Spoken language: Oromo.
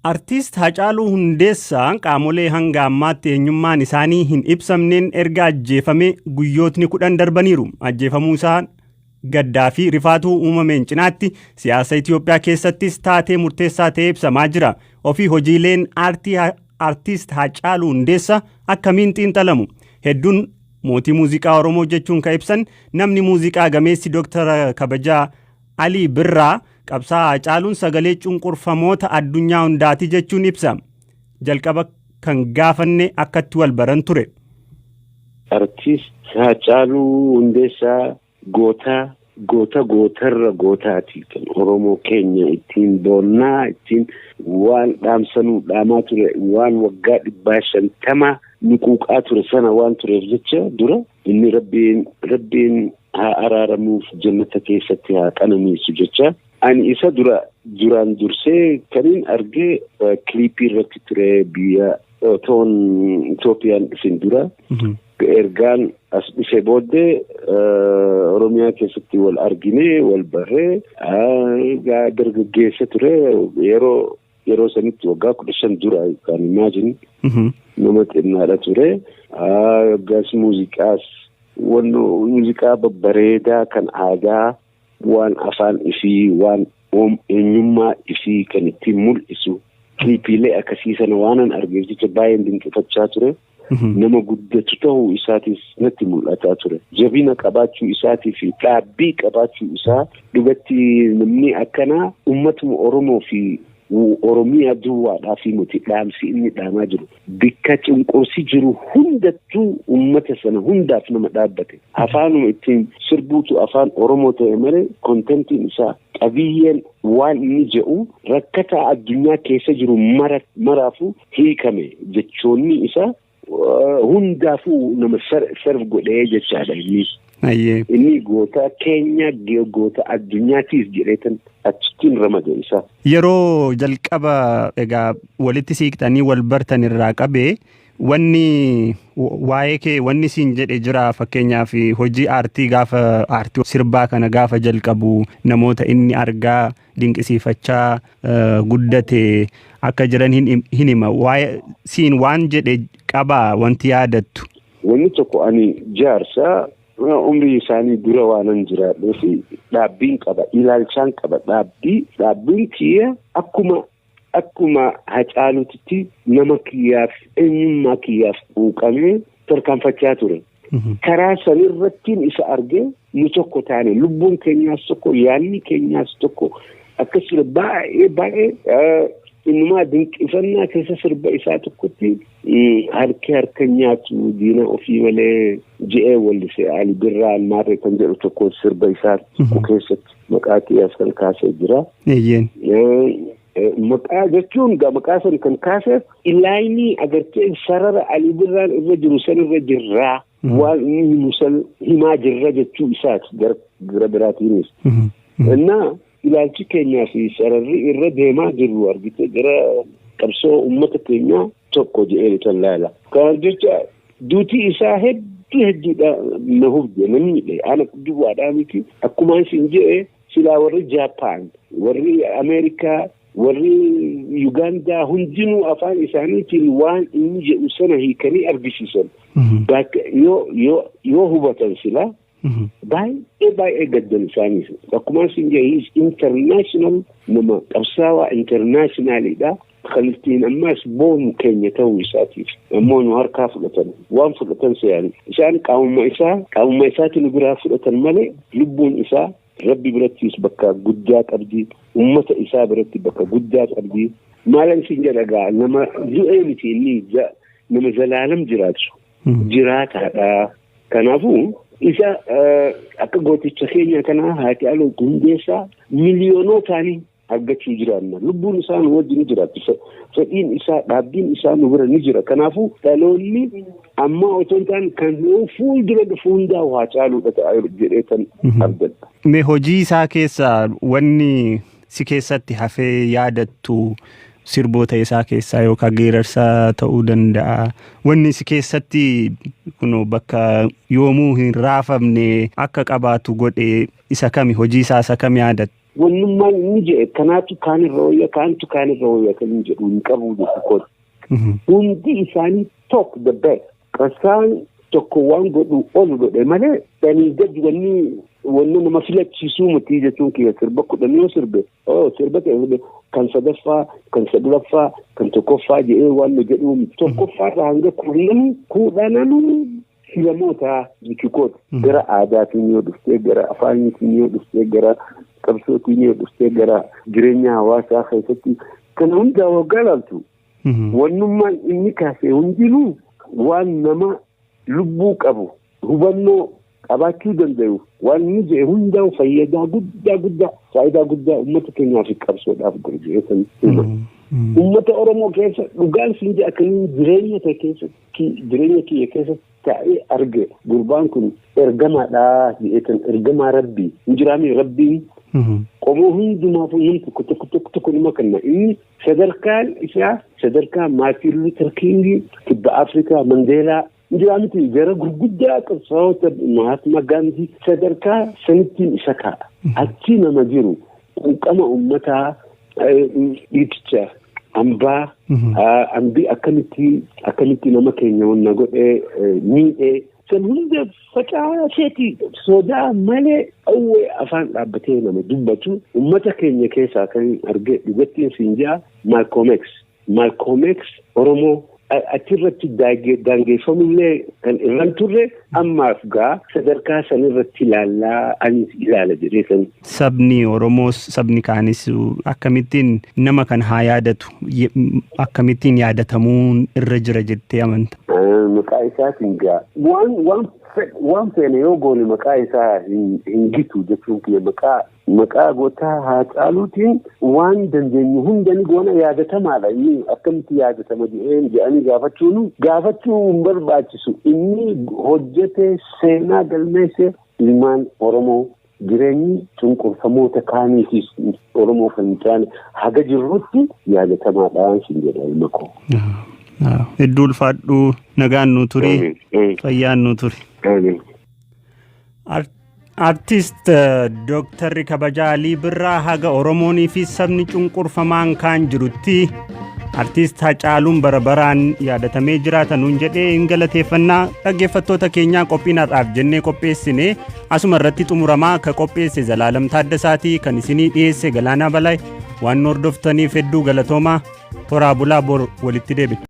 Artiist Hacaaluu Hundeessaa qaamolee hanga ammaatti eenyummaan isaanii hin ibsamneen erga ajjeefamee guyyootni 10 darbaniiru. Ajjeefamuu isaa gaddaa fi rifaatuu uumameen cinaatti siyaasa Itoophiyaa keessattis taatee murteessaa ta'ee ibsamaa jira. Ofii hojiileen aartii Artiist Hacaaluu Hundeessaa akkamiin xiinxalamu? Hedduun mootii muuziqaa Oromoo jechuun kan ibsan namni muuziqaa gameessi Dooktara Kabajaa Alii Birraa, qabsaa'aa Hacaaluun sagalee cunqurfamoota addunyaa hundaati jechuun ibsa. Jalqaba kan gaafanne akkatti wal baran ture. Artiist Haacaaluu Hundeessaa goota goota gootarra gootaati, kan Oromoo keenya ittiin boonnaa, ittiin waan dhaamsanuu dhaamaa ture, waan waggaa 150 nu quuqaa ture sana waan tureef jecha dura inni rabbiin haa araaramuuf, jannata keessatti haa qananiisu jecha. Ani isa dura duraan dursee kanin argee kiliipii irratti ture, biyya otoon Itoophiyaan dhufin dura. Ergaan as dhufe booddee Oromiyaa keessatti wal argine, wal barree. Dargaggeessa ture yeroo sanitti, waggaa 15 dura kan, imagine, nama xinnaadha ture. Waggaas muuziqaas wanno muuziqaa babbareedaa kan aadaa, waan afaan ifii, waan eenyummaa ifii kan ittiin mul'isu, kiliipiilee akkasii sana waanan argeef jecha baay'een dinqifachaa ture. Nama guddatu ta'uu isaatis natti mul'ataa ture. Jabina qabaachuu isaatii fi dhaabbii qabaachuu isaa, dhugatti namni akkanaa uummatuma Oromoo fi Oromiyaa duwwaadhaa fi miti dhaamsi inni dhaamaa jiru. Bikka cunqursi jiru hundattuu uummata sana hundaaf nama dhaabbate. Afaanuma ittiin sirbuutu afaan Oromoo ta'e malee, contentiin isaa, qabiyyeen waan inni jedhu rakkataa addunyaa keessa jiru mara maraafuu hiikame. Jechoonni isaa hundaafuu nama serve godhee jechaadha inni. Inni goota keenya, goota addunyaatiif jedheetan achittiin ramade isa. Yeroo jalqaba egaa walitti siiqxanii wal bartan irraa qabee wanni waa'ee kee wanni siin jedhe jira? Fakkeenyaaf, hojii aartii gaafa aartii sirbaa kana gaafa jalqabu namoota inni argaa dinqisiifachaa guddate akka jiran hin hima. Waa'ee siin waan jedhe qabaa wanti yaadattu? Wanni tokko, ani jaarsa umrii isaanii dura waanan jiraadhee fi dhaabbiin qaba, ilaalchaan qaba. Dhaabbiin kiyya akkuma Hacaaluutitti nama kiyyaaf, eenyummaa kiyyaaf quuqamee tarkaanfachaa ture. Karaa sanirrattiin isa argee nu tokko taane, lubbuun keenyaas tokko, yaadni keenyaas tokko akkas ture. Baay'ee baay'ee innumaa dinqifannaa keessa sirba isaa tokkotti "Harki harka nyaatu diina ofii malee" je'ee wallise. Ali Birraa Maarree kan jedhu tokko sirba isaa tokko keessatti maqaa kiyyaas kan kaasee jira. Maqaa jechuun maqaa san kan kaaseef ilaayinii agartee sarara Ali Birraan irra jiru san irra jirraa, waan inni himu san himaa jirra jechuu isaati gara biraatiinis. Innaa ilaalchi keenyaa fi sararri irra deemaa jirru argite gara qabsoo uummata keenyaa tokko jedhee kan laala. Kanaaf jecha duutii isaa hedduu hedduudha na hubde, na miidhe. Ana duwwaadhaa miti, akkuma isin jedhe silaa warri Jaappaan, warri Ameerikaa, warri Yugaandaa hundinuu afaan isaaniitiin waan inni jedhu sana hiikanii argisiisan. Yoo hubatan silaa baay'ee baay'ee gaddan isaaniis. Akkuma isin jedhe, international nama qabsaawaa internationalidha. Kan ittiin ammas boonu keenya ta'uu isaatiif ammoo nu harkaa fudhatan, waan fudhatan se'an. Isaan qaamuma isaati nu biraa fudhatan malee, lubbuun isaa Rabbi birattis bakka guddaa qabdi, ummata isaa biratti bakka guddaa qabdi. Maalan siin jedha gaa, nama du'ee miti inni, nama zalaalam jiraatu jiraataadha. Kanaafuu isa akka gooticha keenya kanaa Haacaaluu Hundeessaa miliyoonotaanii argachuu jiraanna. Lubbuun isaa nu wajjin jiraatti. Fedhiin isaa, dhaabbiin isaa nu bira ni jira. Kanaafuu dhaloonni amma otoo hin taane kan fuuldura dhufu hundaa Haacaaluudha ta'a jedhee kan abdadha. Mee hojii isaa keessaa wanni si keessatti hafee yaadattu, sirboota isaa keessaa yookaan geerarsa ta'uu danda'a. Wanni si keessatti kun bakka yoomuu hin raafamne akka qabaatu godhe isa kami? Hojii isaa isa kam yaadatta? Wannummaan inni jedhe kanaatu kaanirra wayya, kaantu kaanirra wayya kan inni jedhu hin qabu jechuudha. Hundi isaanii top, the best. Qabsaa'aan tokko waan godhu ol godhe malee sanii gadi wanni nama filachiisuu miti jechuun kiyya. Sirba 10 yoo sirbe, oo sirba ta'e kan sadaffaa, kan saglaffaa, kan tokkoffaa jedhee waan nu jedhu miti. Tokkoffaarraa hanga kurnanii kudhananuu filamoota jechuudha. Gara aadaatiin yoo dhuftee, gara afaaniitiin yoo dhuftee, gara qabsootiin yoo dhuftee, gara jireenya hawaasaa keessatti kana hundaa waggaa ilaaltu. Wannummaan inni kaase hundinuu waan nama lubbuu qabu, hubannoo qabaachuu danda'u, waan inni jedhe hundaa'u fayyadaa guddaa guddaa, faayidaa guddaa uummata keenyaaf qabsoodhaaf godhe jedhee hima. Uummata Oromoo keessa dhugaan siin jedha, akkamiin jireenya ta'e keessatti, jireenya kiyya keessatti taa'ee arge, gurbaan kun ergamaadha jedhee, ergamaa rabbii hin jiraame, rabbiin qomoo hundumaafuu nam tokko tokko tokko tokko nama kenna. Inni sadarkaan isaa sadarkaa Maartiin Luuter Kiingii, kibba Afrikaa Mandeelaa injiraa miti, gara gurguddaa qabsaa'ota Mahatma Gaandii sadarkaa sanittiin isa kaa'a. Achi nama jiru quuqama uummataa, dhiiticha hambaa hambii akkamitti nama keenya wanna godhee miidhee san hunda facaaseeti sodaa malee qawwee afaan dhaabbatee nama dubbatu uummata keenya keessaa kan arge dhugattiin siin jaa Malcolm X. Malcolm X Oromoo achirratti daangeffamullee kan irran turre ammaaf gaa sadarkaa sanirratti ilaallaa, anis ilaala jedhee san. Sabni Oromoos sabni kaanis akkamittiin nama kan haa yaadatu, akkamittiin yaadatamuun irra jira jettee amanta? Maqaa isaatiin gaa waan feene yoo goone maqaa isaa hin gitu jechuun kiyya. Maqaa gootaa Haacaaluutiin waan dandeenyu hunda ni goona. Yaadatamaadha. Inni akkamitti yaadatama jedheen jedhanii gaafachuun gaafachuu hin barbaachisu. Inni hojjete, seenaa galmeesse. Ilmaan Oromoo jireenyi cunqurfamoota kaaniitiif Oromoo kan hin taane haga jirrutti yaadatamaadhaan sin jedha, ilma koo. Hedduu ulfaadhu, nagaan nu turi, fayyaan nu turi. Artist Dooktarri Kabajaa Alii Birraa haga Oromoonii fi sabni cunqurfamaan kaan jirutti Artist Hacaaluun bara baraan yaadatamee jiraata nuun jedhee hin galateeffannaa. Dhaggeeffattoota keenyaa, qophiin har'aaf jennee qopheessine asuma irratti xumuramaa. Ka qopheesse Zalaalam Taaddasaatii, kan isinii dhiyeesse Galaanaa Balaay. Waan nu hordoftaniif hedduu galatoomaa, toraa bulaa, bor walitti deebina.